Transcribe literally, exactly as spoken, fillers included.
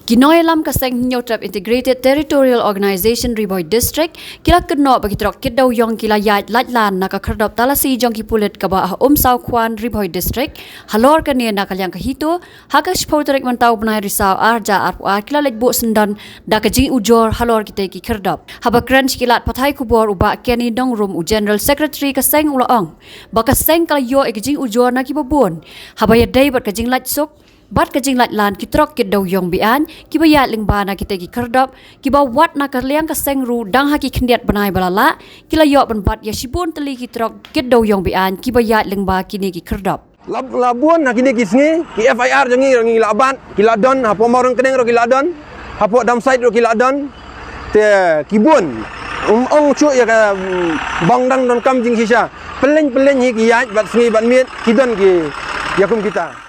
Ki nongïalam ka seng Hynñiewtrep Integrated Territorial Organization Ri Bhoi District ki la kynnoh ba ki trok kit dewiong ki la ïaid laitlan na ka khyrdop talasi jong ki pulit kaba ha Umsawkhwan, Ri Bhoi District, halor kane na ka liang ka HITO, ha ka shiphew tarik mynta u bnai Risaw ar hajar arphew ar ki la leit buh syndon da ka jingujor halor kitei ki khyrdop. Haba kren sha ki lad pathai khubor u Bah Kenny Nongrum, u General Secretary ka seng, u la ong ba ka seng ka la ïoh ïa ka jingujor na kiba bun haba ïadei bad ka jinglait suk bad ka jinglaitlan ki trok kit dewiong be-aiñ kiba ïaid lyngba na kitei ki khyrdop, kiba wat na ka liang ka seng ruh dang ha ki khyndiat bnai ba la lah ki la ïoh ban bat ïa shibun tylli ki trok kit dewiong be-aiñ kiba ïaid lyngba kine ki khyrdop. La, la bun ha kine ki sngi, ki F I R jong ngi ruh ngi la bat, ki la don, hapoh Mawryngkneng ruh ki la don, hapoh Damsait ruh ki la don. Te ki bun. Um ong shuh ïa ka, mm, bang dang donkam jingshisha. Pyllein pyllein hi ki ïaid bad sngi bad miet ki don ki ïa kum kita.